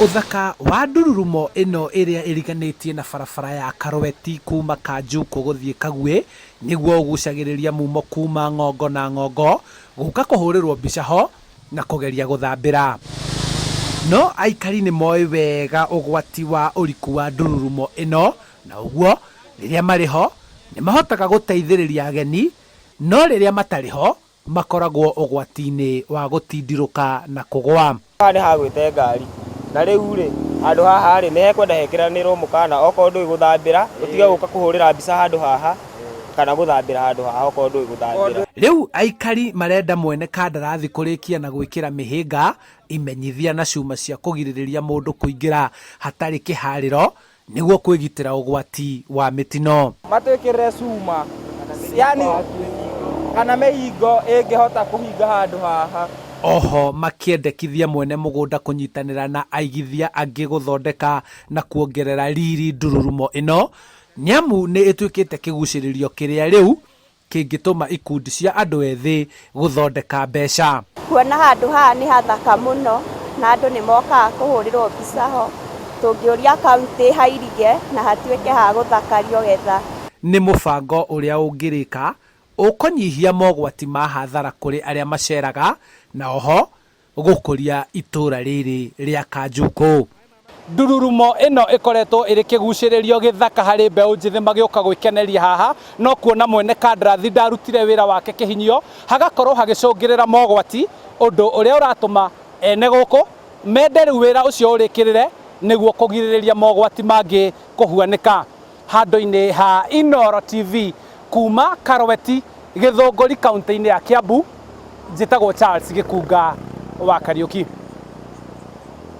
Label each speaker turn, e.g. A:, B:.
A: Ũthaka wa ndururumo ĩno ĩrĩa ĩriganĩtie na barabara ya Karweti kuma Kanjukũ gũthiĩ Kagwĩ nĩguo ũgucagĩrĩria mumo kuma ng'ongo na ng'ongo gũka kũhũrĩrwo mbica ho na kũgeria gũthambĩra. No aikari nĩ moĩ wega ũgwati wa ũriku wa ndururumo ĩno na ũguo rĩrĩa marĩ ho nĩ mahotaga gũteithĩrĩria ageni no rĩrĩa matarĩ ho makoragwo ũgwati-inĩ wa gũtindirũka na kũgwa.
B: Haha nĩ ha gwĩte ngari, na rĩu rĩ, handũ haha rĩ, nĩ hekwenda hekĩranĩrwo mũkana okorwo ndũĩ gũthambĩra, ũtige gũka kũhũrĩra mbica handũ haha, kana gũthambĩra handũ haha okorwo ndũĩ gũthambĩra.
A: Rĩu aikari marenda mwene kandarathi kũrĩkia na gwĩkĩra mĩhĩnga, imenyithia na cuma cia kũgirĩrĩria mũndũ kũingĩra hatarĩ kĩharĩro nĩguo kwĩgitĩra ũgwati wa mĩtino.
C: Matwĩkĩrĩre cuma yani kana mĩhingo ĩngĩhota kũhinga handũ haha.
A: Oho makĩendekithia mwene mũgũnda kũnyitanĩra na aigithia angĩ gũthondeka na kuongerera riri ndururumo ĩno nĩamu nĩ ĩtuĩkĩte kĩgucĩrĩrio kĩrĩa rĩu kĩngĩtũma ikundi cia andũ ethĩ gũthondeka mbeca.
D: Kuona handũ haha nĩ hathaka mũno na andũ nĩ mokaga kũhũrĩrwo mbica ho, tũngĩũria kauntĩ hairige na hatuĩke ha gũthakario getha.
A: Nĩ mũbango ũrĩa ũngĩrĩka ũkũnyihia mogwati ma hathara kũrĩ arĩa maceraga na oho gũkũria itũra rĩrĩ rĩa Kanjukũ. Ndururumo ĩno ĩkoretwo ĩrĩ kĩgucĩrĩrio gĩthaka harĩ mbeũ njĩthĩ magĩũka gwĩkeneria haha, no kuona mwene kandarathi ndarutire wĩra wake kĩhinyio, hagakorwo hagĩcũngĩrĩra mogwati, ũndũ ũrĩa ũratũma ene gũkũ mende rĩu wĩra ũcio ũrĩkĩrĩre nĩguo kũgirĩrĩria mogwati mangĩ kũhuanĩka. Handũ-inĩ ha Inooro TV kuma Karweti, Gĩthũngũri kaunti-inĩ ya Kiambu, njĩtagwo Charles Gĩkunga wa Kariũki.